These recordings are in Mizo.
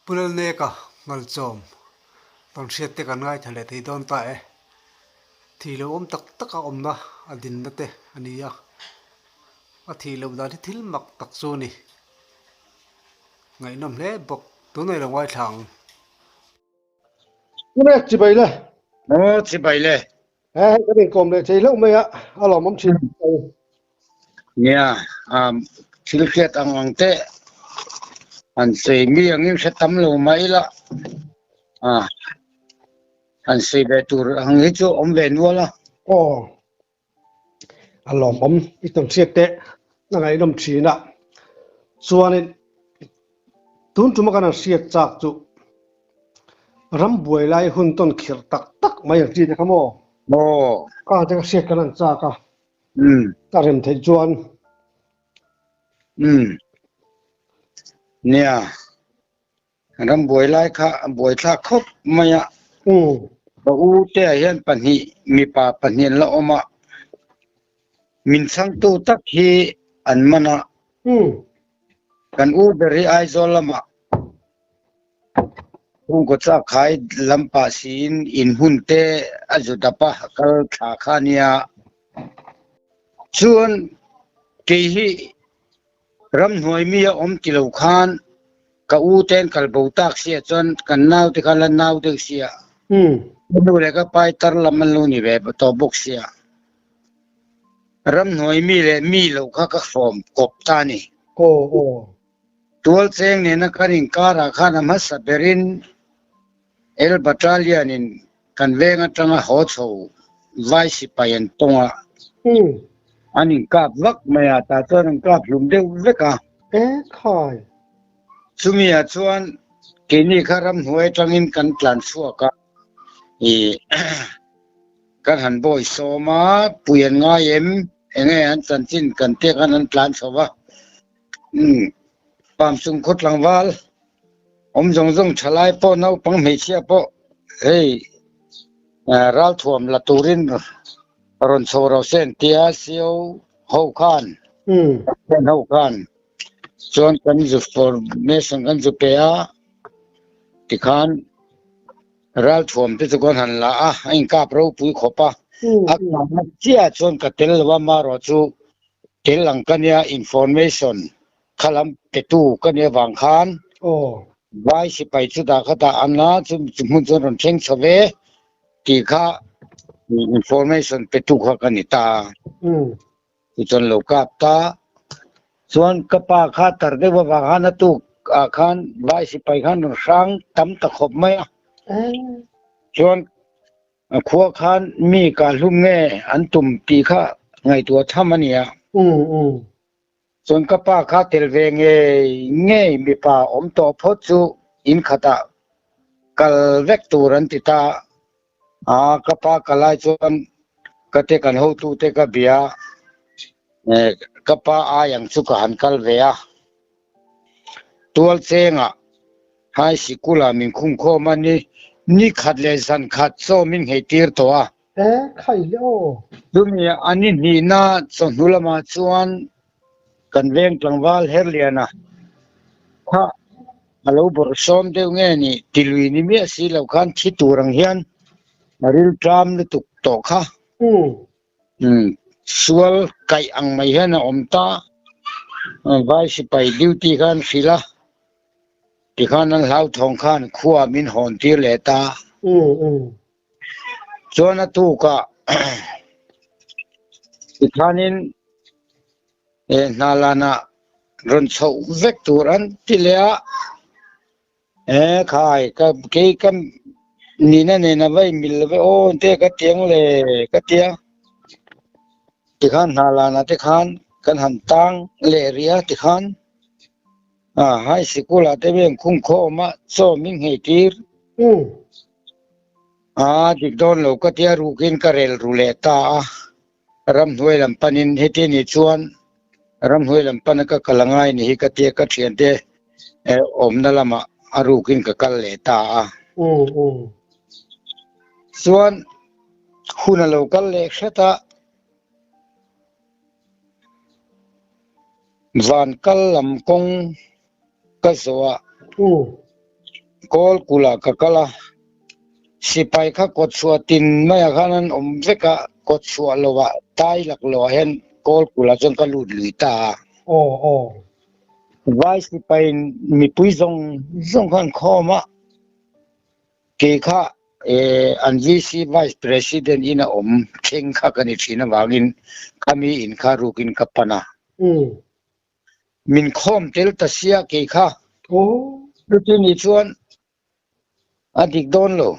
Pu Lalneka Ngalchawm tawn hriat te kan ngaithla leh thei dawn ta e. Thih loh awm tak tak a awmna a dinna te a ni a, a thih loh dan hi thil mak tak chu a ni. Ngaihnawm hle bawk, tunah i lo ngaithla ang. Pu chibai le. Aw chibai le. He hei kan inkawm leh thei hlauh mai a, a lawmawm thin mai. Nia, um, thil hriat ang ang te an sawi mi angin hre tam lo mai ila. Ah, an sawi ve tur ang hi chu awm ve nual a. Aw, a lawmawm i tawn hriat teh a ngaihnawm thin a. Chuanin tun tuma kan han hriat chak chu ram buai lai hun tawn khirh tak tak mai ang chi te kha maw? Aw. Ka te ka hriat kan han chak a. Ka rem theih chuan. Umm. Nia. Ram buai lai kha a buai thlak khawp mai a. Ka u te ah hian pahnih mipa pahnih an la awm a, min chhangtu tak hi an man a. Kan u ber hi Aizawl lamah chhungkaw chak khai lam pah siin in hun te a zu dap a, a kal thla kha a nia. Chuan kei hi Ramhnuai mi a awm ti lo khan ka u ten kal bo tak sia chuan kan nau te kha la nau deuh sia. Ka nu leh ka pa hi tar lam an lo ni ve tawh bawk sia. Ramhnuai mi leh mi lo kha ka hrawm kawp ta a ni. Tualcheng nena kan inkarah khan a hmasa berin El Battalion in kan veng atanga haw chho vai sipai an tawng a, an inkap vak mai a, tah chuan an kap hlum deuh vek a. Chumi ah chuan keini kha ramhnuai atangin kan tlan chhuak a, ih kan han bawi sawm a, pui an ngai em, enge an chanchin kan te khan an tlan chho va, umm Pamsung khaw tlangval. Awm zawng zawng thalai pawh naupang hmeichhia pawh hei ralthuam la turin rawn chho ro se an tia CO ho khan ho khan chuan kan zu formation kan zu pe a tikhan ralthuam te chu kan han la a a inkap ropui khawp a a kahna chiah chuan ka tel lo a marawh chu tel ang ka nia information Kha lam petu ka nih avang khan Vai sipai chu dah kha dah an a, chu hmun chuan rawn thleng chho ve tih kha information petu kha ka ni ta. Chu chuan lo kap ta. Chuan ka pa kha tar deuh avang khan a tuk ah khan Vai sipai khan rawn hrang tam ta khawp mai a. Chuan A khua khan mi kah hlum nge an tum tih kha ngaihtuah tham a ni a. Chuan ka pa kha tel ve ngei ngei mipa awm tawh phawt chu in khatah kal vek tur an ti ta a, ka pa kal lai chuan ka te kan hotute ka bia ka pa ai ang chu ka han kal ve a, tual chengah high sikul ah min khung khawm a ni, ni khat leh zan khat chaw min ngei tir tawh a. E khai le aw. Chumi a ni hnihna chawhnu lamah chuan kan veng tlangval Herliana kha a lo bawrh sawm deuh nge ni tilui ni miah si lo khan thi tur ang hian a rilṭam lutuk tawh kha. Sual kaih ang mai hian a awm ta. Vai sipai duty khan hrilh a, tikhan an hlauthawng khan khua min hawn tir leh ta. Chuan a tukah tikhanin hna lanah rawn chhoh vek tur an ti leh a, e khai ka kei ka nina nen a va inmil lo ve aw te ka tiang le ka tia tikhan hna lanah te khan kan han tang leh rih a tikhan high sikul ah te vel khung khawm a chaw min nghei tir. A dik dawn lo ka tia rukin ka rel ru leh ta a, ramhnuai lam panin heti ni chuan ramhnuai lam pana ka kal angai ni hi ka tia ka thiante awmna lamah a rukin ka kal leh ta a. Chuan hun a lo kal leh hret a, van kal lam kawng ka zawh a. Kawl kulh ah ka kal a, sipai kha kawtchhuah tin maiah khan an awm vek a, kawtchhuah lo ah tai lak lo ah hian kawl kulh ah chuan ka lut lui ta a. Aw aw. Vai sipai in mipui zawng zawng kha an khawm a, kei kha an VC Vice President in a awm thleng kha ka ni thin avangin khami in kha rukin ka pan a. Min khawm tel ta sia kei kha. Chuti ni chuan a dik dawn lo.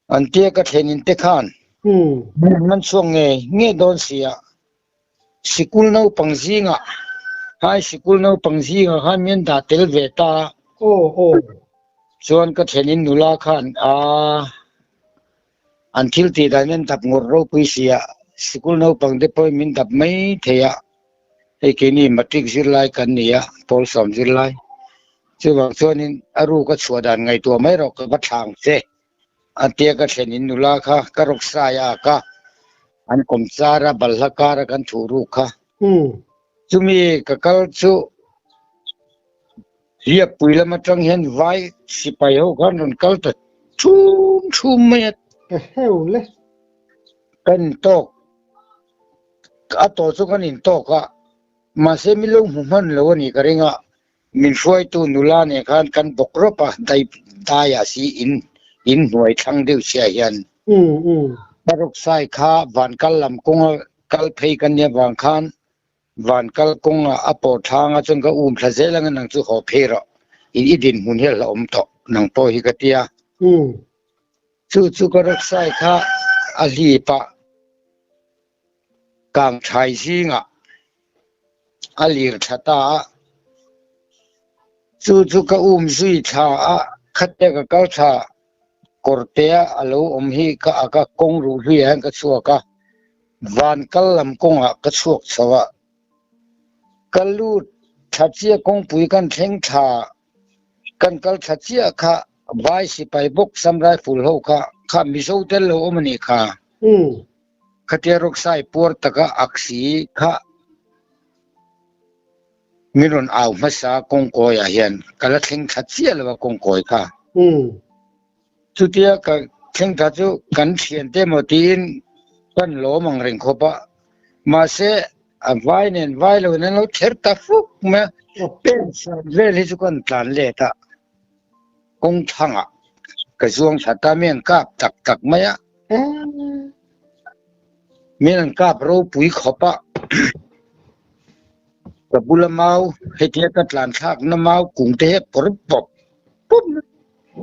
An tia ka thlen in te khan min man chhuak ngei ngei dawn sia. Sikul naupang zingah hai sikul naupang zingah khan min dah tel ve ta. Chuan ka thlen in nula khan a an thil tih dan in dap ngawrh ropui sia. Sikul naupang te pawhin min dap mai thei a. Hei keini matric zirlai kan ni a, pawl sawm zirlai. Chuvang chuanin a ruk a chhuah dan ngaihtuah mai rawh ka va thlang che. A tia ka thlen in nula kha ka rawk sai a ka an kawm char a balhla kar a kan thuh ruk kha. Chumi ka kal chu Hliappui lam atang hian vai sipai ho khan rawn kal ta thum thum mai a. Eheu le. Kan intawk a tawh chu kan intawk a, mahse mi lo hmu hman lo a nih ka ring a, min hruaitu nula nen khan kan bawk rawp a, dai daiah si in in hnuai thlang deuh chiah hian. Paruk sai kha van kal lam kawnga kal phei kan nia vang khan Van kal kawngah a pawh thlang a chuan ka um thla zel ang a nang chu haw phei rawh in i dinhmun hi a hlauhawm tawh nang pawh hi ka ti a. Chu chu ka rawksai kha a hlip a, kang thai zingah a lir thla ta a. Chu chu ka um zui thla a, khatia ka kal thla kawrtea a lo awm hi ka ak a, kawng ruh hluiah hian ka chhuak a. Van kal lam kawngah ka chhuak chho a, ka lut thla chiah kawngpui kan thleng thla, kan kal thla chiah kha vai sipai bawk Sam Rifle ho kha kha Mizo tel lo awm a nih kha. Khatia rawksai puar taka aksi kha min rawn au hmasa kawngkawiah hian ka la thleng thla chiah lo a kawngkawi kha. Chutia ka thleng thla chu kan thiante emaw tiin kan lawm ang reng khawp a, mahse a vai nen vai lo in an lo ther ta fuk mai a, pen sawm vel hi chu kan tlan let a, kawng thangah ka zuang thla ta mi an kap tak tak mai a, min an kap ropui khawp a, ka bula mau hetia ka tlan thlakna mau kung te hi a pawr pawp pawp mai.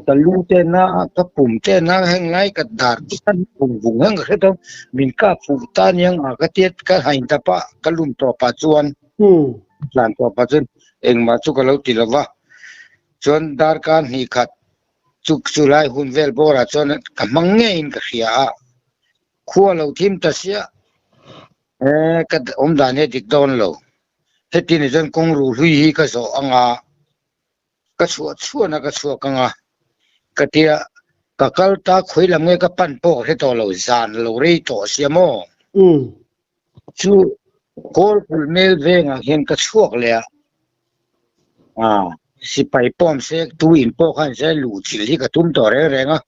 Ka lu te na a, ka pum te na a, heng lai ka dar te khan vung vung heng ka hre tawh, min kap fuh ta aniang a ka tia ka hain ta pah, ka lum tawh pah chuan tlan tawh pah chuan engmah chu ka lo ti lo va, chuan darkar hnih khat chu chu lai hun vel bawrah chuan ka hmang ngeiin ka hria a, khua lo thim ta sia e ka awm dan hi a dik dawn lo, heti ni chuan kawng ruh hlui hi ka zawh anga. Ka chhuah chhuahna ka chhuak ang a, ka tia ka kal ta khawi lam nge ka pan pawh ka hre tawh lo, zan lo rei tawh sia maw? Chu kawl kulh mel vengah hian ka chhuak leh a, ah sipai pawm se tu in pawh khan se luh chilh hi ka tum tawh reng reng a,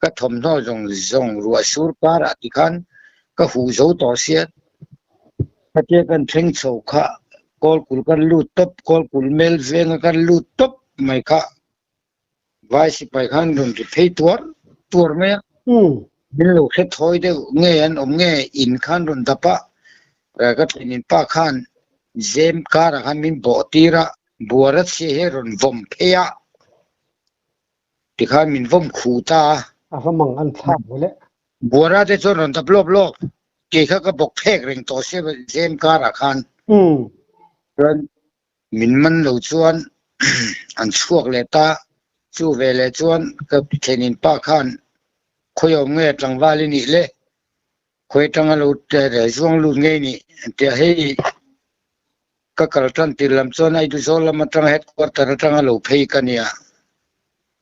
ka thawmhnaw zawng zawng ruah sur karah tikhan ka huh zo tawh sia, khatia kan thleng chho kha Kawlkulh kan lut tawp, Kawlkulh mel venga kan lut tawp mai kha vai sipai khan rawn ri phei tuar tuar mai a. Min lo hre thawi deuh nge an awm nge in khan rawn dap a, ka thlenin pa khan zem karah khan min bawh tir a, buara chhia hi a rawn vawm phei a, tikhan min vawm khuh ta a. A va mang an thlak ve le. Buara te chuan rawn dap lawp lawp, kei kha ka bawk phek reng tawh sia zem karah khan. Chuan min man lo chuan an chhuak leh ta, chu ve leh chuan ka thlenin pa khan khawiawm nge tlangval i nih le, khawi atanga lo zuang lut ngei nih an ti a, hei ka kal tan tir lam chuan Aiduzawl lam atanga headquarter atanga lo phei ka nia.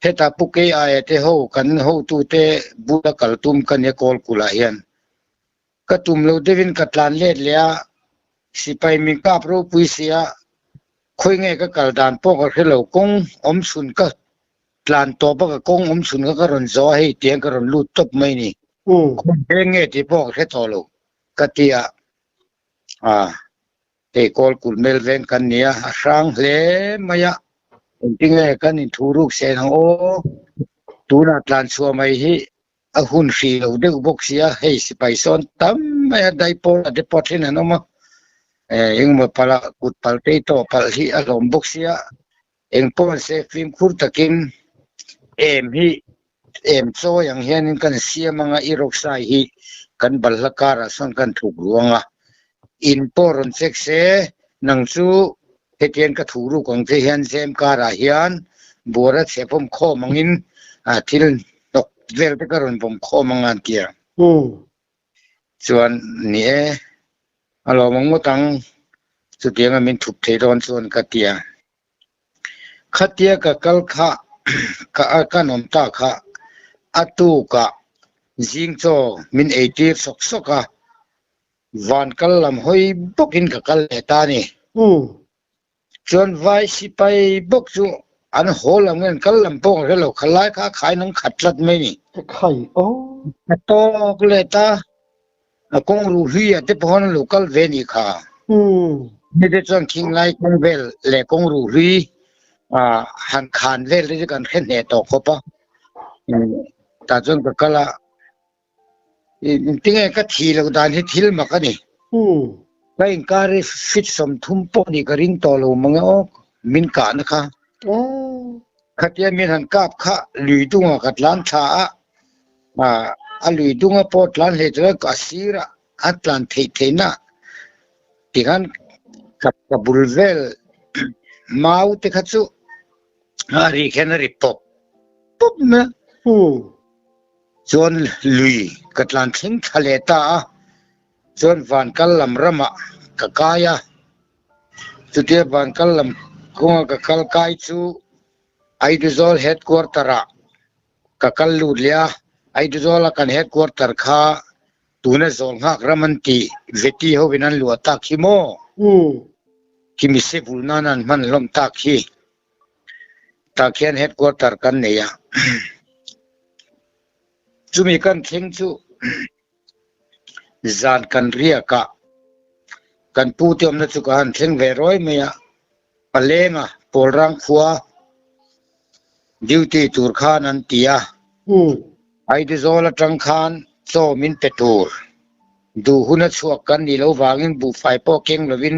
Hetah Pu Kei aia te ho kan hotute bula kal tum ka nia kawl kulah hian. Ka tum lo deuhin ka tlan let leh a, sipai min kap ropui sia, khawi nge ka kal dan pawh ka hre lo, kawng awm chhun ka Tlan tawp a ka kawng awm chhun kha ka rawn zawh a hei tiang ka rawn lut tawp mai ni. Khawn veng nge tih pawh ka hre tawh lo ka ti a, ah hei kawl kulh mel veng kan ni a, a hrang hle mai a, engtinge kan inthu ruk sen ang aw, tunah tlan chhuah mai hi a hun hrih lo deuh bawk si a, hei sipai sawn tam mai a daipawl a te pawh then an awm a, engemaw palh ah kut palh te tawh palh hi a hlawm bawk si a, Engpawh se fimkhur takin em hi em chawi ang hianin kan siam anga i rawksai hi kan balhla karah sawn kan thuk ruang a, in pawh rawn check se nang chu hetiang ka thuk ruk ang che hian zem karah hian buara chhe vawm khawm angin thil hnawk vel te ka rawn vawm khawm anga an ti ang. Chuan ni e, a lawm ang ngawt ang, chutianga min thup thei dawn chuan ka ti a. Khatia ka kal kha ka ka nawm ta kha a tukah zing chaw min eitir sawk sawk a, van kal lam hawi bawkin ka kal leh ta a ni. Chuan vai sipai bawk chu an haw lam nge an kal lam pawh ka hre lo, khalai kha a khai nang khat tlat mai ni. Ka khai aw. A tawk let a, a kawng ruh hlui ah te pawh an lo kal ve ni kha. Mi te chuan khinglai kawng vel leh kawng ruh hlui ah han khan vel te chu kan hre hneh tawh khawp a. Tah chuan ka kal a, Tinge ka thi loh dan hi thil mak a ni. Ka inkar hi fit 30 pawh nih ka ring tawh lo mang e aw, min kahna kha. Khatia min han kap kha lui dungah ka tlan thla a, a lui dunga pawh tlan hlei chuan a sirah a tlan theih theihna tikhan ka bul vel mau te kha chu a ri khian a ri pawp pawp mai a. Chuan lui ka tlan thleng thla leh ta a, chuan van kal lam ramah ka kai a, chutia van kal lam kawnga ka kal kai chu Aiduzawl headquarter ah ka kal lut leh a, Aiduzawl a kan headquarter kha tuna zawl nghak ram an tih Veti hovin an luah tak hi maw? Khi mise bul nan an hman hlawm tak hi. Tah khian headquarter kan nei a, chumi kan thleng chu zan kan riak a, kan pu te awmna chu ka han thleng ve rawi mai a, Palenga Pawlrang khua duty tur khan an ti a, Aiduzawl atang khan chaw min pe tur, duh huna chhuak kan nih loh vangin buhfai pawh keng lovin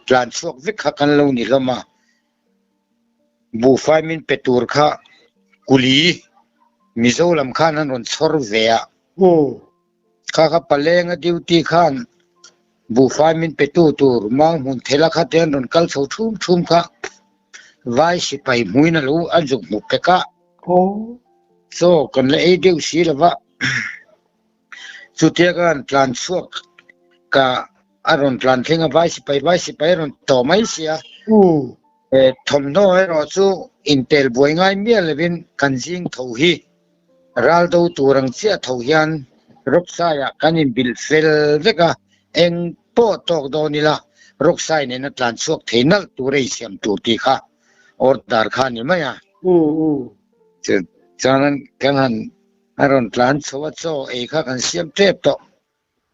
tlan chhuak vek kha kan lo ni hlawm a. Buhfai min pe tur kha kuli Mizo lam khan an rawn chhawr ve a. Kha kha Palenga duty khan buhfai min pe tu tur Mau hmun thela kha te an rawn kal chho thum thum kha vai sipai hmuin a lo a zuk hmu pek a. Chaw kan la ei deuh si lo va. Chutia ka han tlan chhuak ka a rawn tlan thleng a, vai sipai vai sipai a rawn tawh mai si a. Thawmhnaw erawh chu intel buai ngai miah lovin kan zing tho hi ral do tur ang chiah tho hian rawksaiah kan inbilh fel vek a, eng pawh tawk dawn ila rawksai nena tlan chhuak thei nalh tur a insiam tur tih kha order kha a ni mai a. Chuan kan han A rawn tlan chho a, chaw ei kha kan siam tep tawh.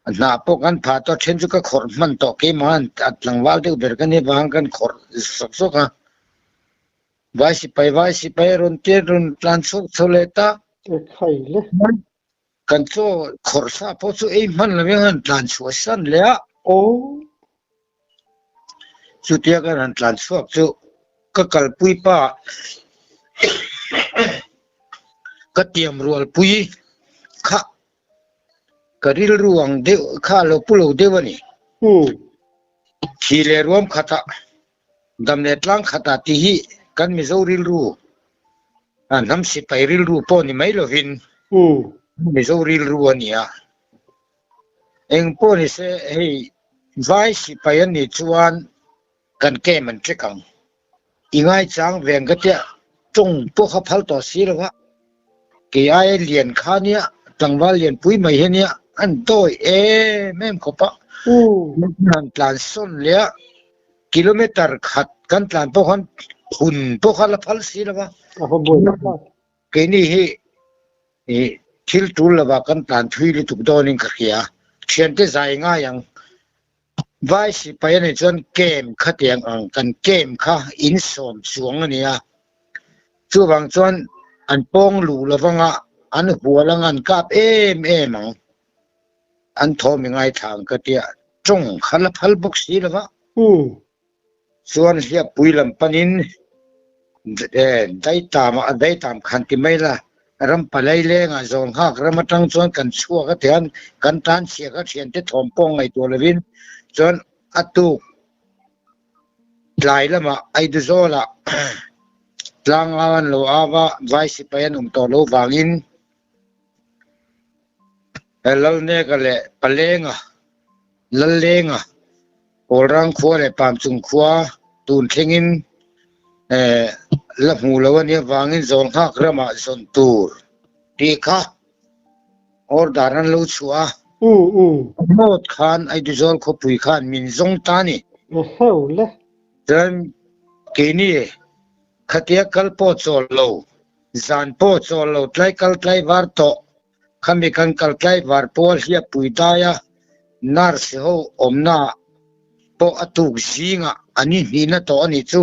A hnah pawh kan phah tawh, then chu ka khawrh hman tawh keimah a tlangval deuh ber ka nih avangin kan khawrh sawk sawk a. Vai sipai, vai sipai a rawn tir rawn tlan chhuak chho leh ta. Khai le. Kan chaw khawrh sa pawh chu ei hman lovin a rawn tlan chhuah san leh a. Aw. Chutia kan han tlan chhuak chu ka kalpui pa ka tiam rualpui kha ka rilru ang deuh kha a lo pu lo deuh a ni. Thi leh ruam khatah dam leh tlang khatah tih hi kan Mizo rilru hnam sipai rilru pawh ni mai lovin Mizo rilru a ni a. Eng pawh ni se hei vai sipai an nih chuan kan camp an check ang. I ngaichang ve ang ka tia tawng pawh kha phal tawh si lo va. Kei aia lian kha nia tlangval lian pui mai hi nia an dawi em em khawp a. Han tlan sawn leh a kilometer khat kan tlan pawh khan. Hun pawh kha la phal si lo va. Keini hi thil tul lovah kan tlan thui lutuk dawnin ka hria. Thiante zai ngai ang. Vai sipai a nih chuan camp kha tiang ang kan camp kha in sawm chuang a ni a. Chuvang chuan an pawng luh lovanga an hual anga an kap em em ang. An thawm i ngaithla ang ka tia tawng kha la phal bawk si lova. Chuan hliappui lam panin daitam a daitam khan ti mai la, ram palai lengah zawl nghak ram atang chuan kan chhuak a tihian kan tan chhiah kha thiante thawm pawh ngaihtuah lovin chuan a tuk tlai lamah Aiduzawlah tlangau an lo au a, vai sipai an awm tawh lo vangin Lalneka leh Palenga, Lallenga, Pawlrang khua leh Pamchung khua tun thlengin la hmu lo a nih avangin Zawlnghak ramah zawn tur tih kha order an lo chhuah a. Mawt khan Aiduzawl khawpui khan min zawng ta a ni. Chuan keini khatia kal pawh chawl lo, zan pawh chawl lo, tlai kal tlai var tawh Khami kan kal tlaivar pawl hi a pui dai a, nurse ho awmna pawh a tuk zingah an inhnihna tawh a nih chu.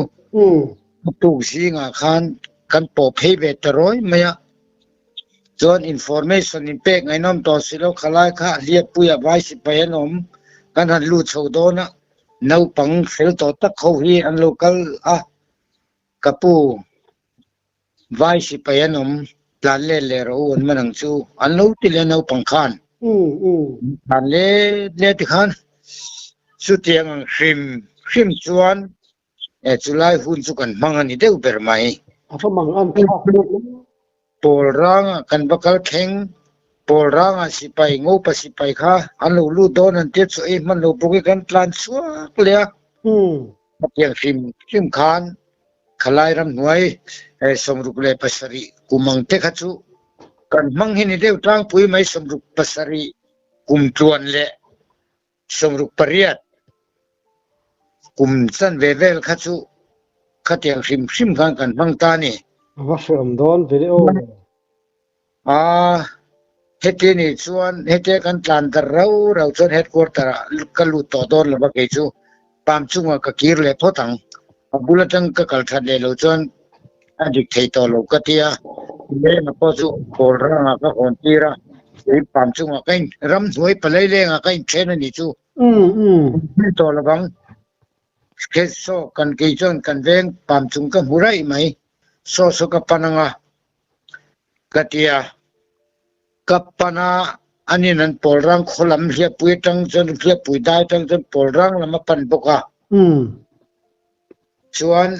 A tuk zingah khan kan pawh phei ve ta rawi mai a, chuan information in pek ngaihnawm tawh si lo, khalai kha hliappuia vai sipai an awm, kan han lut chho dawn a, naupang fel tawh tak ho hi an lo kal a, ka pu. Vai sipai an awm, tlan let leh rawh u an man ang chu an lo ti leh naupang khan. Tlan let let ti khan chutiang ang hrim hrim chuan chulai hun chu kan hmang a ni deuh ber mai. A va mang an thlak deuh. Pawl rangah kan va kal thleng, pawl rangah sipai ngopa sipai kha an lo lut dawn an tia chu ei hman lo bawk i kan tlan chhuak leh a. Hetiang hrim hrim khan Khalai ramhnuai 67 kum ang te kha chu kan hmang hi ni deuh tlangpui mai 67 kum tluan leh 68 kum chanve vel kha chu khatiang hrim hrim khan kan hmang ta a ni. A va hreawm dawn ve le aw. A, heti nih chuan hetia kan tlan dar rau rau chuan headquarter ah ka lut tawh dawn lo va kei chu pam chungah ka kir leh phawt ang. A bul atang ka kal that leh lo chuan a dik thei tawh lo ka ti a, lengah pawh chu pawl rangah ka hawn tir a, kei pam chungah ka in ramhnuai palai lengah ka inthen a nih chu. Tawh lo vang. Saw kan kei chuan kan veng pam chung ka hmu raih mai. Saw saw ka pan anga Ka ti a, ka pan a, anin an pawl rang khaw lam hliahpui atang chuan hliahpui dai atang chuan pawl rang lam a pan bawk a. Chuan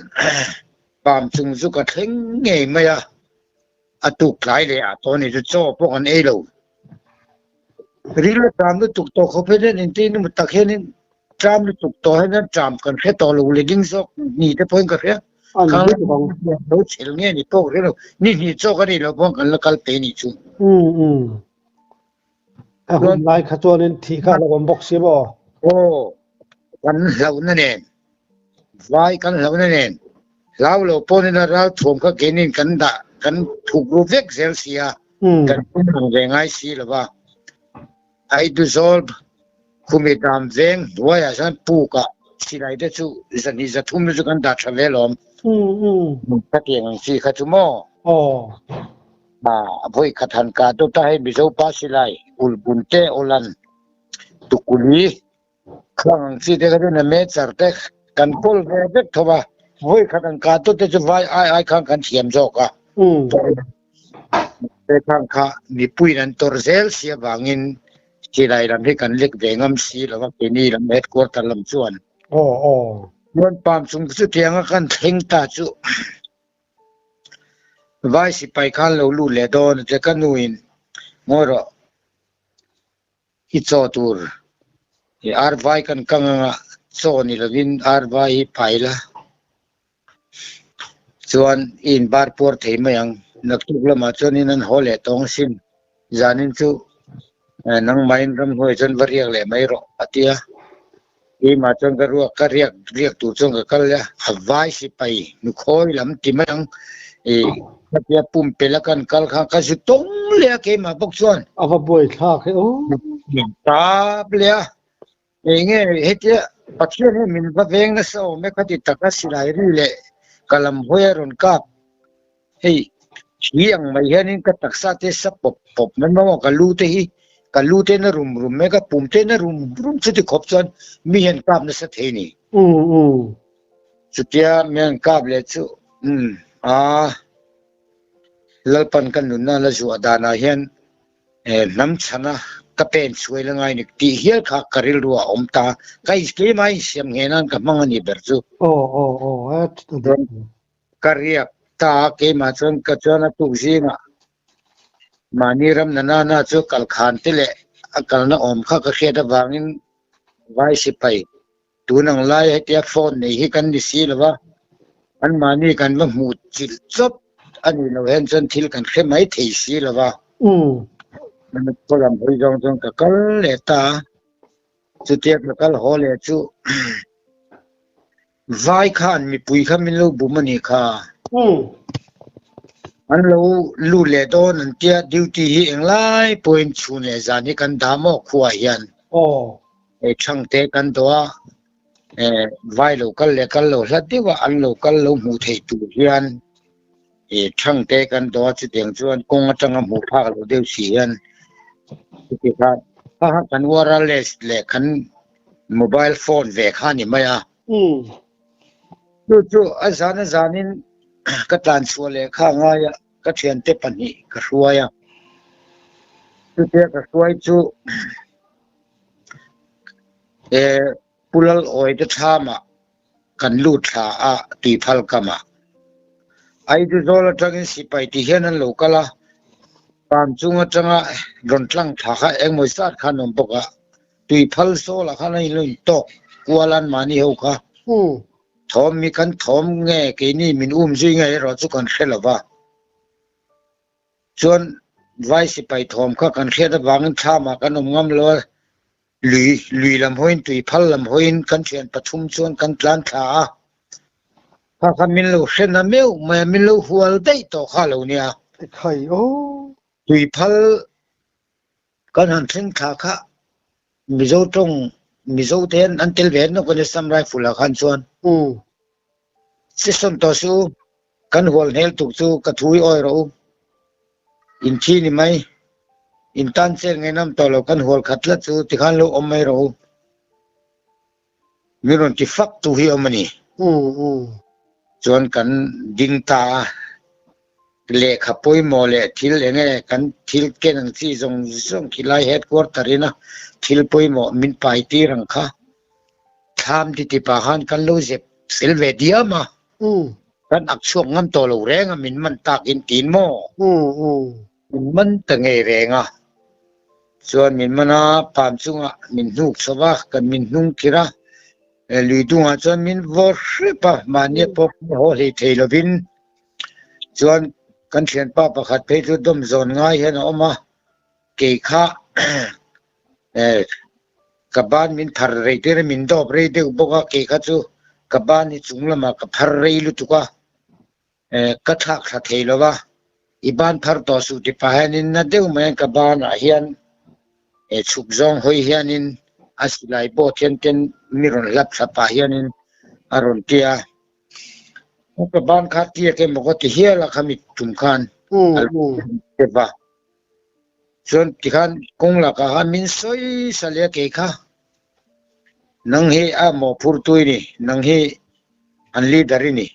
pam chung chu ka thleng ngei mai a, a tuk tlai leh ah tawh a ni chu chaw pawh kan ei lo. Ril a tlam lutuk tawh khawp hian engtin emaw tak hianin tlam lutuk tawh hian tlam kan hre tawh lo leh zawk ni te pawhin ka hria. Khang lo chhel nge ni pawh ka hre lo. Ni hnih chawk a nih loh pawhin kan la kal pe nih chu. A hun lai kha chuanin thih kha a lo awm bawk si maw? Aw, kan hlauhna nen, vai kan hlauhna nen, hlau lo pawhin a ral thuam kha keinin kan dah, kan thuk ru vek zel si a. Kan pum ang ve ngai si lo va, Aiduzawl khumi dam veng hnuaiah chuan pukah silai te chu zahnih zathum te chu kan dah tha ve lawm. Khatiang ang chi kha chu maw? Vawi khat han kah dawt a, hei Mizo pa silai ulbun te awlan tukuli khang ang chi te kha chu name char te kan kawl ve vek tho a, vawi khat an kah dawt te chu vai ai ai khan kan thiam zawk a. Te khang kha mipuiin an tawrh zel si avangin silai lam hi kan lek ve ngam si lo a, keini lam headquarter lam chuan. Chuan pam chung chutianga kan thleng ta chu vai sipai khan lo lut leh dawn a tia ka nuin ngawi rawh i chaw tur i ar vai kan kang anga chaw ni lovin ar vai hi pai la. Chuan i inbar puar thei mai ang. Naktuk lamah chuanin an haw leh tawng asin. Zanin chu nangmahin ramhnuai chuan va riak leh mai rawh a ti a. Keimah chuan ka ruak ka riak riak tur chuan ka kal a, a vai sipai nukhawi lam ti mai ang ih khatia pumpelh a kan kal khan ka zu tawng leh a keimah bawk chuan. A va buai thlak e aw. Tap leh a, eng nge hetia Pathian hian min va veng nasa awm e khati taka silai ri leh ka lam hawi a rawn kap. Hei hi ang mai hianin ka taksa te sa pawp pawp mai maw ka lu te hi ka lu te na rum rum mai ka pum te na rum rum chuti khawp chuan mi hian kap nasa thei ni. Chutia mi an kap leh chu umm aa Lalpan ka nunna la zuah danah hian hnam chhana ka pen chhuai la ngai ni tih hial kha ka rilru a awm ta ka keimah insiam ngheh nan ka hmang a ni ber chu. Aw aw aw Ka riak ta a, keimah chuan ka chuan a tuk zingah mahni ram na nana chu kal khan te leh a kalna awm kha ka hriat avangin vai sipai tun ang lai hetia phone nei hi kan ni si lo va, anmahni kan va hmuh chilh chawp a nih loh hian chuan thil kan hre mai thei si lo va. Khaw lam hawi zawng chuan ka kal leh ta a, chutia ka kal haw leh chu Vai khan mipui kha min lo bum a nih kha. An lo lut leh dawn an tia duty hi englai pawhin chhun leh zan hi kan dah maw khuaah hian. Hei thangte kan dawh a, vai lo kal leh kal lo hlat deuh a an lo kal lo hmuh theih tur hian thangte kan dawh a chutiang chuan kawng atanga hmuh phak loh deuh si hian chuti khan kan wireless leh kan mobile phone ve kha a ni mai a. Chu chu a zan a zanin ka tlan chhuah leh kha a ngai a, ka thiante pahnih ka hruai a. Chutia ka hruai chu Pu Lalawi te thlamah kan lut thla a tuiphal kamah. Aizawl atangin sipai ti hian an lo kal a, Pam chung atanga rawn tlang thla kha engmaw zat khan awm bawk a, tuiphal zawlah khan a inlo intawk kual an mahni ho kha. Thawm mi kan thawm nge keini min um zui nge erawh chu kan hre lo va. Chuan vai sipai thawm kha kan hriat avangin thlamah kan awm ngam lo a, Lui, lui lam hawiin tuiphal lam hawiin kan thian pathum chuan kan tlan thla a. Kha kha min lo hre na meuh mai a, min lo hual daih tawh kha lo nia. Ekhai aw. Tuiphal kan han thleng thla kha Mizo tawng, Mizo te hian an tel ve an nawk a nia Assam Rifle ah khan chuan. Season tawh suh u, kan hual hnel tuk chu ka thu i awi rawh u. In thi ni mai, in tan chet ngainam tawh lo kan hual khat tlat chu tikhan lo awm mai rawh u. Min rawn ti fak tu hi awm a ni. Chuan kan ding ta a, lehkha pawimawh leh thil eng nge kan thil ken ang chi zawng zawng khilai headquarter ina thil pawimawh min pai tir ang kha. Thlam ti ti pah khan kan lo zep fel ve diam a, kan ak chhuak ngam tawh lo reng a, min man tak in tiin maw? Min man ta ngei reng a, chuan min man a, palm chungah min hnuk chho va, kan min hnung khir a, lui dungah chuan min vawr hrep a, mahnia pawh kan haw hlei thei lovin chuan kan thianpa pakhat phei chu dawm zawn ngai hian a awm a, kei kha Ka ban min phar rei tir a, min dawp rei deuh bawk a, kei kha chu ka ban hi chung lamah ka phar rei lutuk a, ka thlak thla thei lo va, i ban phar tawh suh ti pah hianin na deuh mai ka banah hian chhuk zawng hawi hianin a silai boat hian ten mi rawn hlap thla pah hianin a rawn ti a, ka ban kha tiak emaw ka ti hial a khami tum khan a lo ti va. Chuan tikhan kawng lakah khan min sawi sa leh a kei kha. Nang hi a mawhphurtu i ni, nang hi an leader i ni.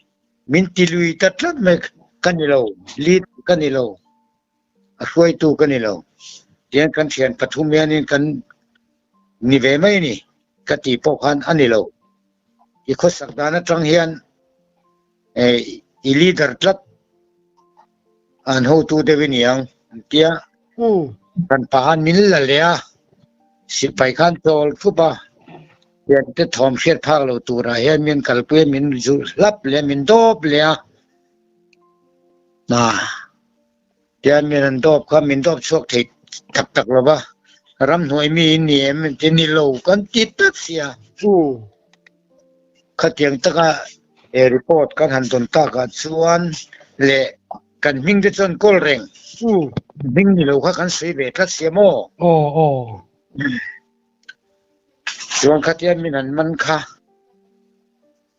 Min ti lui ta tlat mai ka ni lo, leader ka ni lo, a hruaitu ka ni lo. Tihian kan thian pathum hianin kan ni ve mai a ni ka tih pawh khan a ni lo. I khawsak dan atang hian i leader tlat an hotu deuh i ni ang an tia. Kan pa khan min la leh a, sipai khan chawl thup a, thiante thawm hriat phak lo turah hian min kalpui a, min zulh hlap leh a, min dawp leh a. Tian min an dawp kha min dawp chhuak thei tak tak lo va. Ramhnuai mi in ni em ti ni lo kan ti tlat sia. Khatiang taka he report kan han dawn takah chuan leh kan hming te chuan kawl reng hming ni lo kha kan sawi ve tlat sia maw? Aw aw. Chuan khatia min han man kha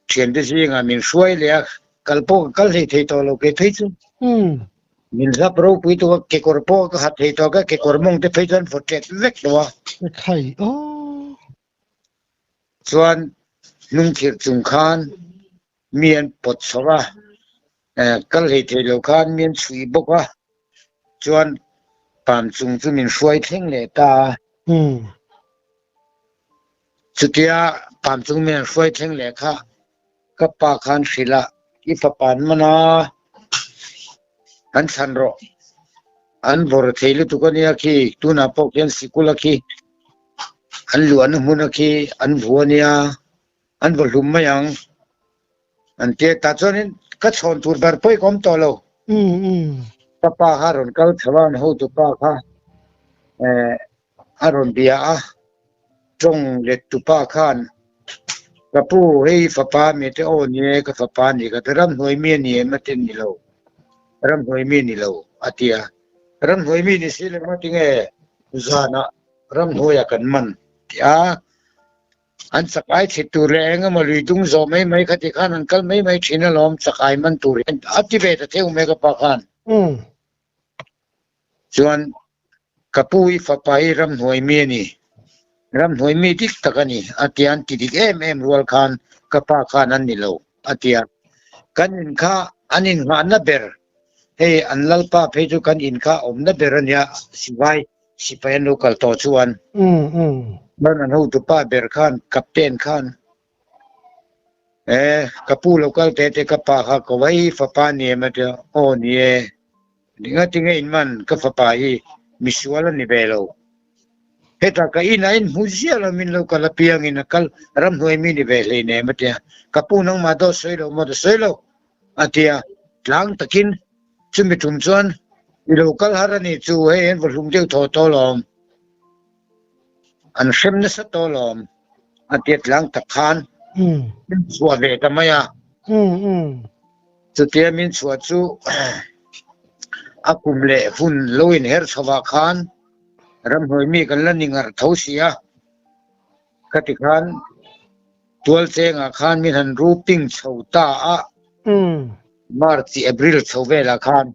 Thiante zingah min hruai leh a, kal pawh ka kal hlei thei tawh lo kei phei chu. Min hlap ropui tuk a, kekawr pawh ka ha thei tawh ka kekawr mawng te phei chuan vawt ṭet vek tawh a. Khai aw. Chuan hnungkhirh chung khan mi an pawt chho a, kal hlei thei lo khan mi an chhui bawk a, chuan pam chung chu min hruai thleng leh ta a. Chutia pam chung min an hruai thleng leh kha ka pa khan hrilh a, i fapa an man a, an chhan rawh, an vawr thei lutuk a nia khi, tunah pawh khian sikul a khi, an luahna hmun a khi an vu a nia, an vaw hlum mai ang an ti a, tah chuanin ka chhawn tur ber pawh i ka awm tawh lo. Ka pa kha a rawn kal chho a, an hotu pa kha eh a rawn bia a, tawng let tu pa khan ka pu hei fapa mi te aw ni e ka fapa ni ka ti ramhnuai mi a ni em a ti ni lo ramhnuai mi ni lo a ti a ramhnuai mi ni si lo a ti nge zanah ramhnuaiah kan man ti a an chak ai chhe tur leh eng emaw lui dung zawh mai mai kha ti khan an kal mai mai thin alawm chak ai man tur hian a ti ve ta theuh mai ka pa khan. Chuan ka pu i fapa hi ramhnuai mi a ni, ramhnuai mi dik tak a ni a tia an ti dik em em rual khan ka pa khan an ni lo a tia. Kan in kha an innghahna ber hei an lalpa phei chu kan in kha awmna ber a nia sivai sipai an lo kal tawh chuan. Chuan an hotupa ber khan captain khan E, ka pu lo kal teh teh ka pa kha ko vai fapa ni em a tia, aw ni e, engati nge in man ka fapa hi misual a ni ve lo. Hetah ka inah in hmu ziah lo min lo kal apiangin a kal ramhnuai mi ni ve hlei nem a tia, ka pu nangmah dawt sawi lo maw ta sawi lo a tia, tlang takin chumi tum chuan i lo kal har a ni chu hei an va hlum deuh thaw tawh lawm. An hrem nasa tawh lawm a tia tlang tak khan min chhuah ve ta mai a. Chutia min chhuah chu a kum leh hun lo inher chhovah khan ramhnuai mi kan la ni ngar tho si a. Khati khan tualchengah khan min han ruping chho ta a. March, April chho velah khan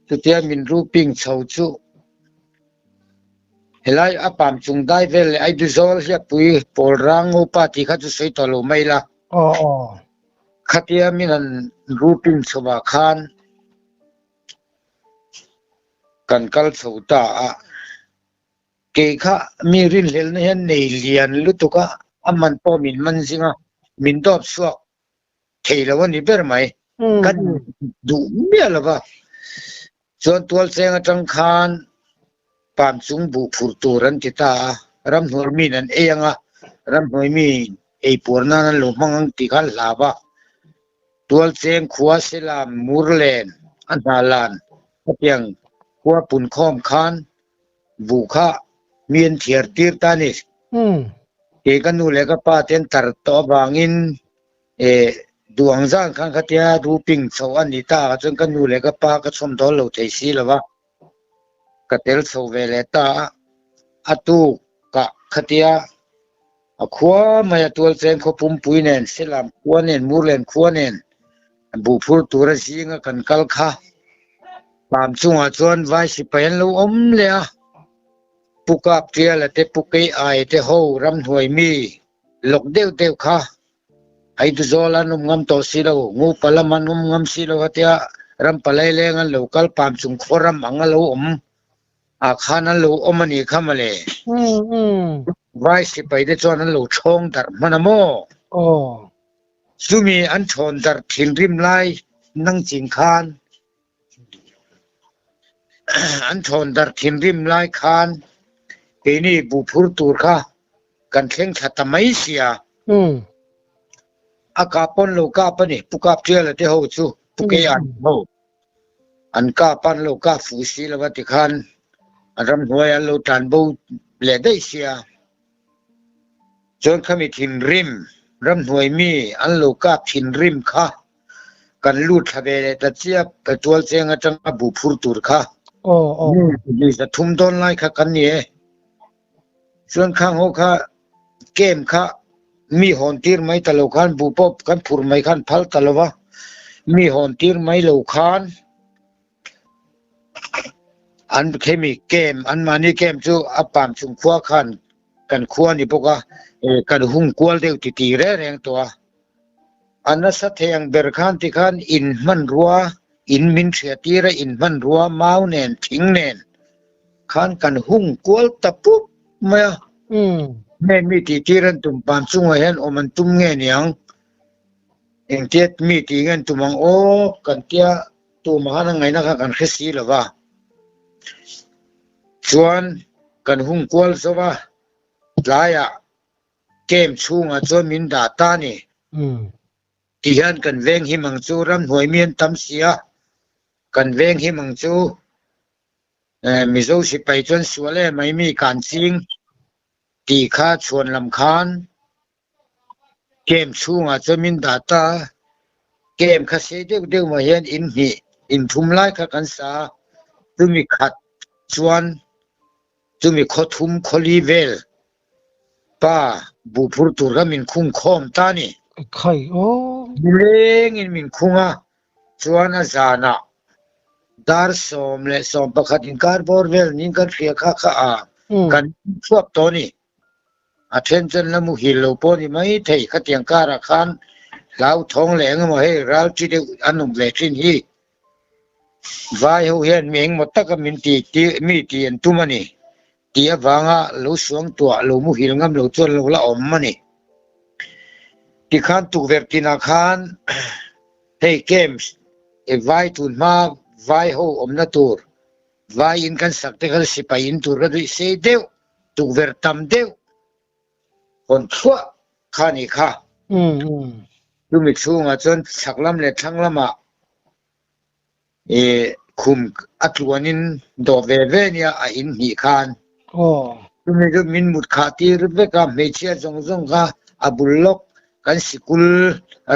chutia min ruping chho chu Helai a pam chung dai vel leh Aiduzawl hliapui pawl rang ngopa tih kha chu sawi tawh lo mai la. Aw aw. Khatia min han routine chhovah khan kan kal chho ta a, kei kha mi rinhlelhna hian nei lian lutuk a, a man pawh min man zing a, min dawp chhuak thei lo a ni ber mai. Kan duh miah lo va. Chuan tualcheng atang khan pam chung buh phurh tur an ti ta a, ramhnuai miin an ei ang a, ramhnuai mi ei puar nan an lo hmang ang tih kha an hlau a. Tualcheng khua Selam, Murlen, a hnalan hetiang khua punkhawm khan buh kha mi an thiar tir ta a ni. Kei ka nu leh ka pa te an tar tawh avangin Eh, duang zan khan khatia ruping chho a ni ta ah chuan ka nu leh ka pa ka chhawm dawl lo thei si lo va, ka tel chho ve leh ta a, a tuk ah khatia a khua mai a tualcheng khaw pumpui nen, Selam khua nen, Murlen khua nen buhphur tura zinga kan kal kha pam chungah chuan vai sipai an lo awm leh a, Pu Kap Tiala te, Pu Kei Ai te ho ramhnuai mi lawk deuh deuh kha Aiduzawl an awm ngam tawh si lo, Ngupa lam an awm ngam si lo atia ram palai leng an lo kal pam chung khaw ram ang a lo awm ah khan an lo awm a nih kha mawle. Vai sipai te chuan an lo thawng darh hman a maw? Chumi an thawn darh thinrim lai nang ching khan An thawn darh thinrim lai khan keini buhphur tur kha kan thleng thla ta mai sia. A kap pawn lo kap a ni, Pu Kap Tiala te ho chu Pu Kei An ho an kap a, an lo kap fuh si lo a tikhan. Ramhnuai an lo tlan bo leh daih sia. Chuan khami thinrim, ramhnuai mi an lo kap thinrim kha kan lut thla ve leh ta chiap tual cheng atanga buh phur tur kha. Mi 300 dawn lai kha kan ni e. Chuan khang ho kha camp kha mi hawn tir mai ta lo khan buh pawh kan phur mai khan phal ta lo va, mi hawn tir mai lo khan an khemi camp an mahni camp chu a pam chung khua khan kan khua ni bawk a, kan hung kual deuh ti ti reng reng tawh a. A nasa thei ang ber khan tikhan in hmanrua in min hriat tir a, in hmanrua mau nen thing nen khan kan hung kual ta pup mai a. Nge mi tih tir an tum pan chungah hian awm an tum nge niang? Engtia mi tih nge an tum ang aw kan tia tumah khan a ngaihna kha kan hre si lo va. Chuan kan hung kual zo va, tlaiah camp chhungah chuan min dah ta a ni. Ti hian kan veng him ang chu ramhnuai mi an tam si a, kan veng him ang chu Mizo sipai chuan sual em mai mi kan ching tih kha chhuan lam khan camp chhungah chuan min dah ta a, camp kha sei deuh deuh mah hian in hnih in thum lai kha kan sa a, chumi khat chuan chumi khaw thum khawli vel pa buh phur tur kha min khung khawm ta a ni. Khai aw. Nilengin min khung a, chuan a zanah dar 11 inkar bawr vel niin kan hria kha kha a kan chhuak tawh a ni. A then chuan la muhil lo pawh a ni mai thei khatiang karah khan hlauthawng leh engemaw hei ral chi deuh an awm ve thin hi. Vai ho hian mi engemaw taka min ti mi tih an tum a ni tih avanga lo suang tuah lo muhil ngam lo chuan lo la awm a ni. Tikhan tukverh tinah khan hei camps vai tun hma vai ho awmna tur vai in kan sak te kha sipai in tur ka duih sei deuh tukverh tam deuh hawn thluah kha a nih kha. Chumi chhungah chuan chhak lam leh thlang lamah Ih khum a tluanin dawh ve ve nia a in hnih khan. Chumi chu min mut khah tir vek a, hmeichhia zawng zawng kha a bul lawk kan sikul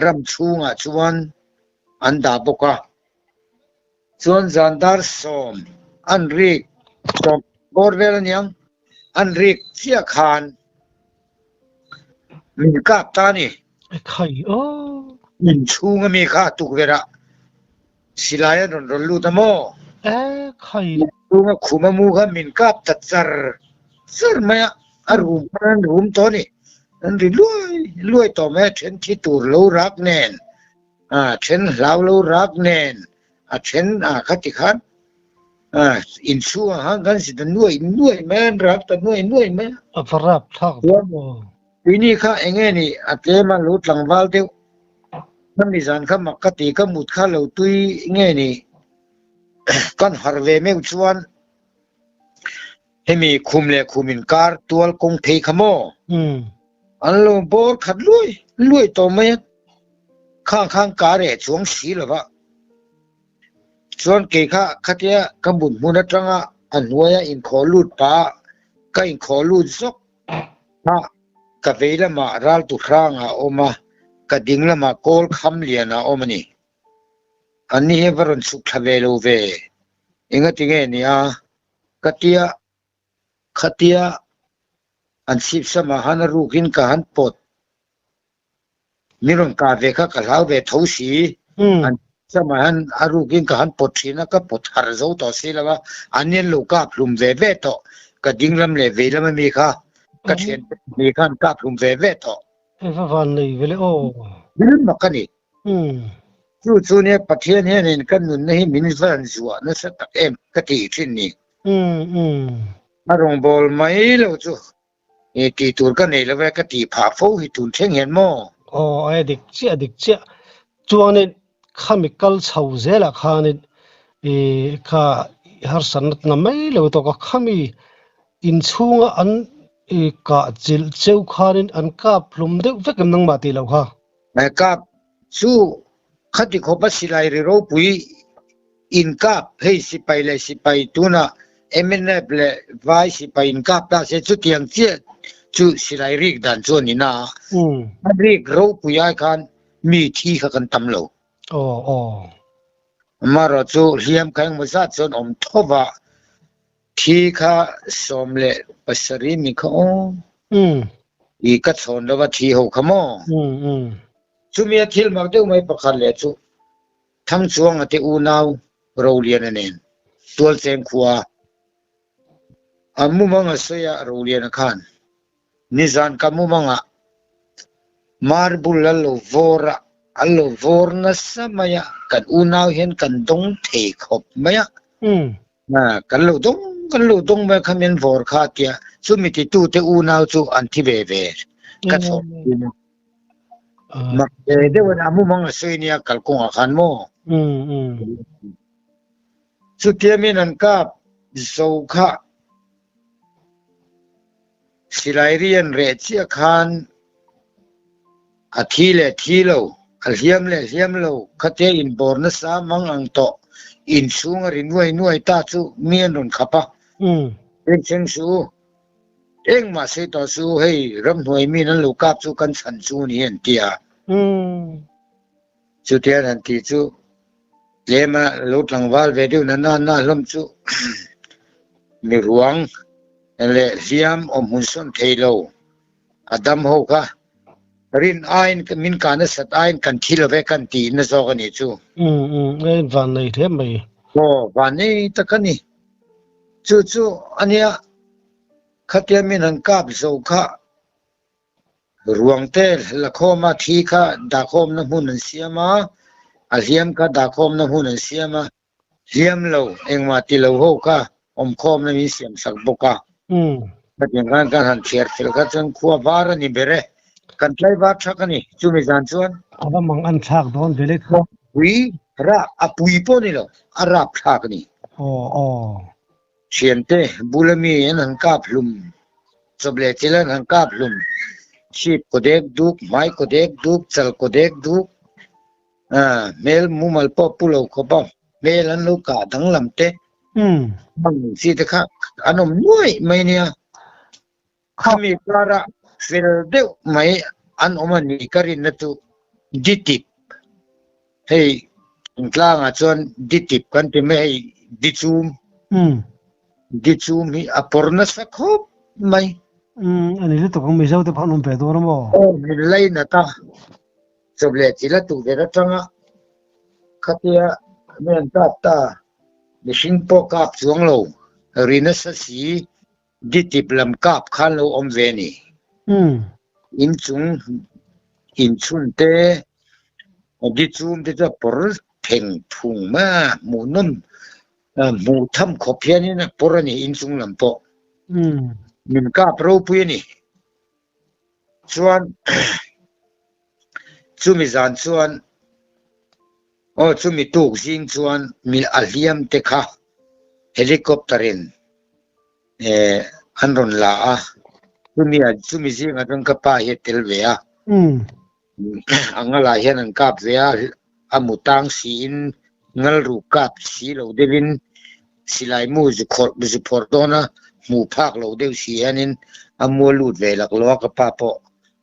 ram chhungah chuan an dah bawk a. Chuan zan dar 10 an rik 10 bawr vel aniang an rik chiah khan min kap ta a ni. Ekhai aw. In chhung ami kha tukverh ah silai an rawn rawn lut a maw? Ekhai. In chhunga khum a mu kha min kap ta char char mai a, a rum khan an rum tawh a ni. An ri luai luai tawh mai a, then thi tur lo rak nen, a then hlau lo rak nen, a then ah kha ti khan in chhungah khan kan si ta nuai nuai mai a, an rak ta nuai nuai mai a. A va rap thlak ve maw? Tuini kha eng nge ni a tlem a lo tlangval deuh khami zan kha mak ka ti ka mut kha lo tui nge ni kan harh ve meuh chuan hemi khum leh khum inkar tual kawng phei kha maw an lo bawr khat luai luai tawh mai a khang khang ka reh chuang si lo va chuan kei kha khatia ka mut hmun atanga a hnuaia inkhawh lut pah ka inkhawh lut zawk. A, ka vei lamah Raltu Hrang a awm a, ka ding lamah Kawl Kham Lian a awm a ni. Anni hi va rawn chhuk thla ve lo ve. Engati nge ni a? Ka tia, khatia an chhip samah han a rukin ka han pawt. Min rawn kah ve kha ka hlau ve tho si. An samah hian a rukin ka han pawt thin a, ka pawt harh zo tawh si lo a, an hian lo kap hlum ve ve tawh. Ka ding lam leh vei lam ami kha ka thian te pahnih khan kap hlum ve ve tawh. Hei va van nei ve le aw. Thil mak a ni. Chu chu nia Pathian hianin ka nunna hi min van zuah nasa tak em ka tih thin ni. A rawngbâwl mai lo chu E tih tur ka nei lo e ka tih phah fo hi tun thleng hian maw? Aw a dik chiah dik chiah. Chuanin khami kal chho zelah khanin i kha harsatna na mai lo tawk a, khami inchhunga an i kah chilh cheu khanin an kap hlum deuh vek em nangmah tih loh kha? Kap chu khati khawpa silai ri ropui inkap hei sipai leh sipai tunah. MNF leh Vai sipai inkap ta se chutiang chiah chu silai rik dan chu a ni na a. A rik ropui ai khan mi thi kha kan tam lo. Amaherawhchu hliam kha engemaw zat chuan awm tho va, thi kha 17 mi kha aw. I ka chhawn lova thi ho kha maw? Chumi a thil mak deuh mai pakhat leh chu Thangchuanga te unau Roliana nen Tualcheng khua a mumanga sawi a Roliana khan nizan ka mumanga marble a lo vawr a, a lo vawr nasa mai a, kan unau hian kan dawng thei khawp mai a, kan lo dawng kan lo dawng mai a kha min vawr kha a tia, chumi titute unau chu an thi ve ve ka chhawm thin a. Mak ve deuh a ni, a mumang a sawi nia kalkawngah khan maw? Chutia min an kap zo kha silai ri an reh chiah khan a thi leh thi lo, a hliam leh hliam lo, khatia inbawr nasa mang ang tawh inchhung a ri nuai nuai ta chu mi an rawn khap a. Engcheng suh u, Engmah sawi tawh chu hei ramhnuai min an lo kap chu kan chhan chu ni an ti a. Chutiang han tih chu tlema lo tlangval ve deuh na na na hlawm chu mi ruang leh hliam awm hmun sawn thei lo a dam ho kha rin aiin min kah nasat aiin kan thi lo ve kan tih na zawk a nih chu. Van nei hle mai. Aw van nei tak a ni. Chu chu a nia khatia min han kap zo kha ruang te la khawm a, thi kha dahkhawmna hmun an siam a, a hliam kha dahkhawmna hmun an siam a, hliam lo engmah ti lo ho kha awmkhawmna min siam sak bawk a. Khatiang khan kan han chhiar fel kha chuan khua var a ni ber e, kan tlaivar thak a ni chumi zan chuan. A va mang an thlak dawn ve le kha. Pui rap a pui pawh ni lo a rap thlak a ni. Aw aw. Thiante bula mi an han kap hlum chawp leh thil an han kap hlum chhip kaw dek duk hmai kaw dek duk chal kaw dek duk hmel mumal pawh pu lo khawp a hmel an lo kah danglam te hmang chi te kha an awm nuaih mai nia. Khami kara fel deuh mai an awm a ni ka rinna chu ditip hei tlangah chuan ditip kan ti mai hei dichum dichum hi a pawr nasa khawp mai. A ni lutuk ang Mizo te pawh an awm ve dawn a maw? Aw min lainat a chawp leh thil a tuh ve atanga khatia mi an kap ta mihring pawh kap chuang lo ri nasa si Ditip lam kap khan lo awm ve ni. Inchung inchhun te dichum te chu a pawr theng phung mai a, hmuhnawm hmuh tham khawp hianin a pawr a ni inchung lam pawh. Min kap ropui a ni. Chuan chumi zan chuan Aw chumi tuk zing chuan mi a hliam te kha helicopter in eh an rawn la a, chumi a chumi zingah chuan ka pa hi a tel ve a, a ngalah hian an kap ve a, a mu tang siin ngal ruh kap si lo deuhin silai mu zu khawrh zu phawrh dawn a, hmuh phak lo deuh si hianin a mu a lut ve laklawh a, ka pa pawh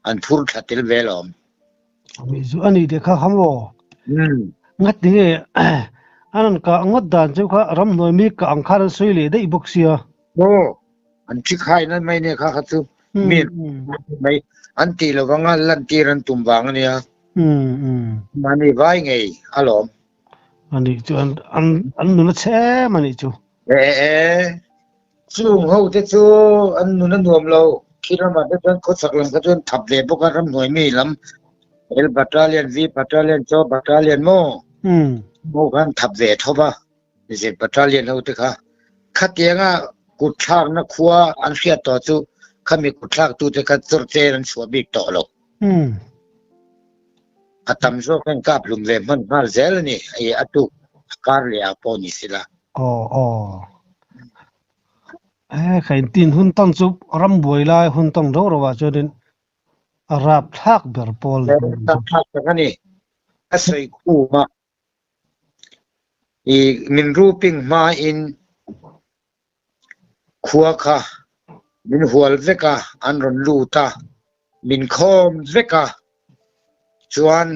an phur thla tel ve alawm. Zu a ni tih kha kha maw? Ngat tinge an an kah ngawt dan chu kha ramhnuai mi kah ang khan an sawi leh daih bawk sia. Aw, an thi khai nan mai nia kha kha chu mi mai an tih lo vanga lantir an tum vang a nia. Mahni vai ngei alawm. A nih chu an an an nun a chhe em a nih chu. E e Chung ho te chu an nun a nuam lo. Khi ramah te chuan khawchhak lam kha chuan thap ve bawk a, ramhnuai mi lam L Battalion, V Battalion, Chaw Battalion maw ho khan thap ve tho va, Z Battalion ho te kha. Khatianga kut thlakna khua an hriat tawh chu khami kut thlak tute kha chawrchen an chhuah bik tawh lo. A tam zawk an kap hlum ve hman nghal zel a ni, hei a tuk a kar leh ah pawh ni sila. Aw aw. He kha in tin hun tawng chu ram buai lai hun tawng rau rau ah chuanin a rap thlak ber pawl. Rap thlak tak a ni. A sawi khum a. I min ruping hma in. Khua kha min hual vek a, an rawn lut a, min khawm vek a, chuan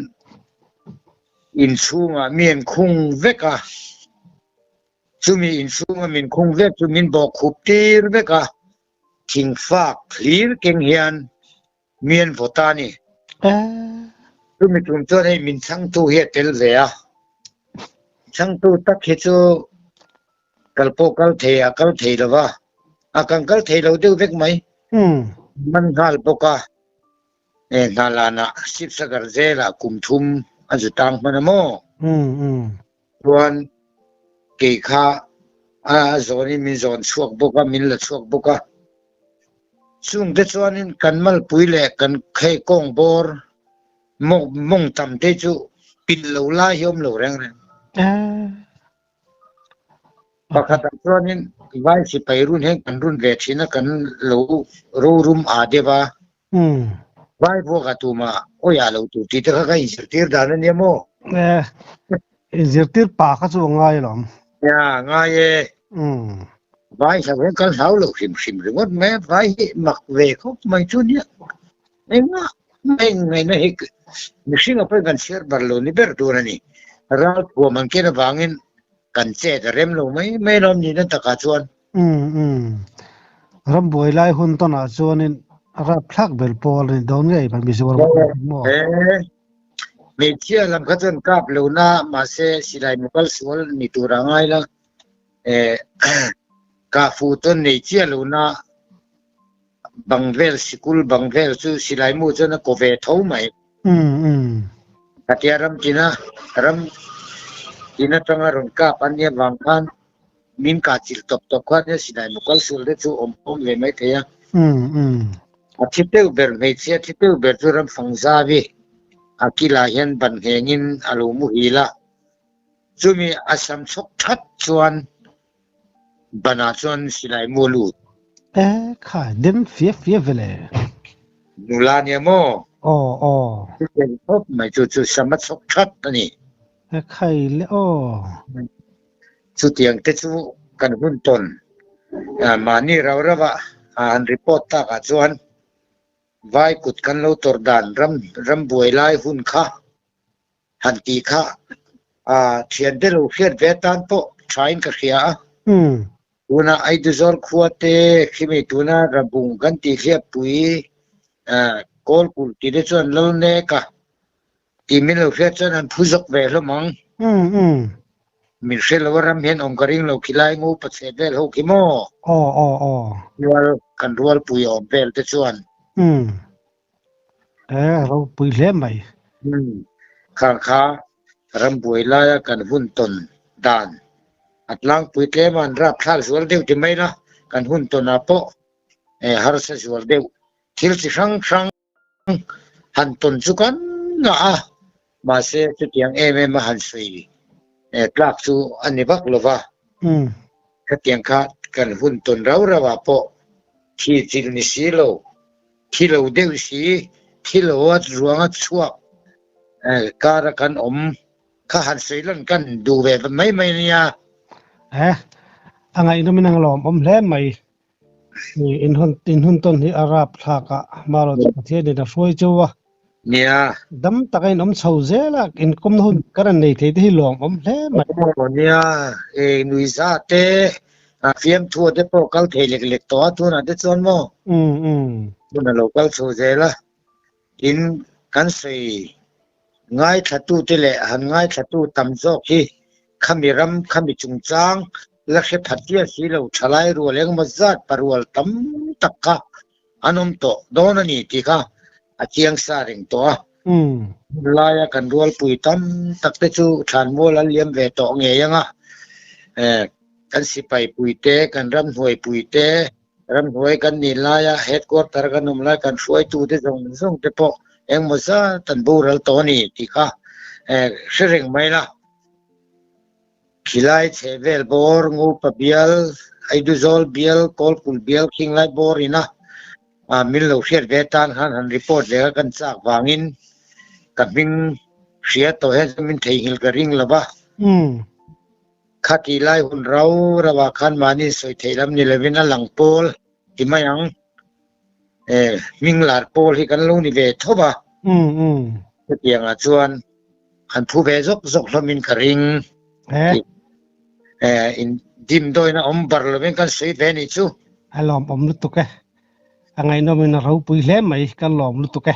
inchhungah mi an khung vek a, chumi inchhunga min khung vek chu min bawhkhup tir vek a, thingfak thlir keng hian mi an vaw ta a ni. Chumi tum chuan hei min chhangtu hi a tel ve a, chhangtu tak hi chu kal pawh kal thei a kal thei lo va, a kan kal thei lo deuh vek mai. Man nghal bawk a, he hnalanah Sipsagar zelah kum thum a zu tang hman a maw? Chuan kei kha a zawnin min zawn chhuak bawk a, min la chhuak bawk a. Chungte chuanin kan malpui leh kan khei kawng bawr mawng tam te chu pil lo lai hi awm lo reng reng. Pakhatah chuanin vai sipai run hian kan run ve thin a, kan lo rorum aa deuh a. Vai vuaka tuma awia lo tur tih te kha ka inzirtir dan a nia maw? E, inzirtir pa kha chu a ngai alawm. Nia, ngai e. Vai hlau hian kan hlau lo hrim hrim ringawt mai a, vai hi mak ve khawp mai chu nia. Engah mai ngaihna hi mihring a pawhin kan chhiar bar lo ni ber tur a ni. Ral thuam an ken avangin kan chet a rem lo mai mai alawm nihna takah chuan. Umm umm. Rambuai lai hun tawnah chuanin rapthlak ber pawl a ni dawn ngei mai Mizoram ah hian maw? He hmeichhia lam kha chuan kap lo na mahse silai mukal sual ni tur a ngai la eh kah fuh chuan nei chiah lo na bang vel sikul bang vel chu silai mu chuan a ko ve tho mai. Umm umm. Khatia ram tina ram tin atanga rawn kap an nia vang khan Min kah chilh tawp tawp kha nia silai mukal sual te chu awm awm ve mai thei a. A thi deuh ber hmeichhia thi deuh ber chu ramfang zavi a kilah hian ban nghengin a lo muhil a. Chumi a sam chhawk that chuan banah chuan silai mu a lut. E khai den fia fia ve le. Nula nia maw? Aw aw. Chutiang khawp mai chu chu sam a chhawk that a ni. E khai le aw. Chutiang te chu kan hun tawn mahni rau rauh a han report takah chuan vai kut kan lo tawrh dan ram ram buai lai hun kha han tih kha thiante lo hriat ve atan pawh thain ka hria a. Tuna Aiduzawl khua te khimi tuna Rabung kan tih hliappui Kawlkulh tih te chuan Lalneka Tih min lo hriat chuan an phu zawk ve hlawm ang. Min hre lo a ram hian awm ka ring lo khilai ngu pachhe vel ho khi maw? Aw aw aw. Rual kan rualpui awm vel te chuan. E ropui hle mai. Khang kha ram buai laia kan hun tawn dan a tlangpui tlem a an rapthlak zual deuh ti mai la kan hun tawnah pawh harsa zual deuh thil chi hrang hrang Han tawn chu kan ngah a, mahse chutiang em em a han sawi tlak chu a ni vak lo va. Khatiang kha kan hun tawn rau rau ah pawh thi chilh ni si lo, thi lo deuh si, thi lo a ruang a chhuak kar a kan awm kha han sawi lan kan duh ve mai mai a nia. E, a ngaihnawm in ang lawmawm hle mai. In hun in hun tawn hi a rap thlak a hmaraw chu Pathian in a hruai cheu a. Nia. Dam taka in awm chho zel a in kawmna hun ka rawn nei thei te hi lawm awm hle mai. Aw nia e nuihza te a fiamthu te pawh kal thei lek lek tawh a tunah te chuan maw. Um um. Hun a lo kal chho zel a tin kan sawi ngaithla tu te leh han ngaithla tu tam zawk hi khami ram khami chungchang la hre phat chiah si lo thalai rual engemaw zat parual tam tak kha an awm tawh dawn a ni tih kha a chiang sa reng tawh a. Laia kan rualpui tam tak te chu thlanmual an liam ve tawh ngei ang a, kan sipai pui te, kan ramhnuai pui te, Ramhnuai kan nih laia headquarter kan awm lai kan hruaitute zawng zawng te pawh engmaw zat an boral tawh a ni tih kha hre reng mai la. Khilai chhehvel bawr, Ngupa bial, Aiduzawl bial, Kawlkulh bial khinglai bawr ina min lo hriat ve tan khan han report ve kha kan chak vangin ka hming hria tawh hian min theihnghilh ka ring lo va. Khatih lai hun rau rau ah khan mahni sawi theih lam ni lovin a lang pawl ti mai ang. Eh, hming lar pawl hi kan lo ni ve tho va. Chutiang ah chuan han phu ve zawk zawk hlawm in ka ring. Eh, in dimdawina awm bar lovin kan sawi ve nih chu. A lawmawm lutuk e. A ngaihnawmin a ropui hle mai, ka lawm lutuk e.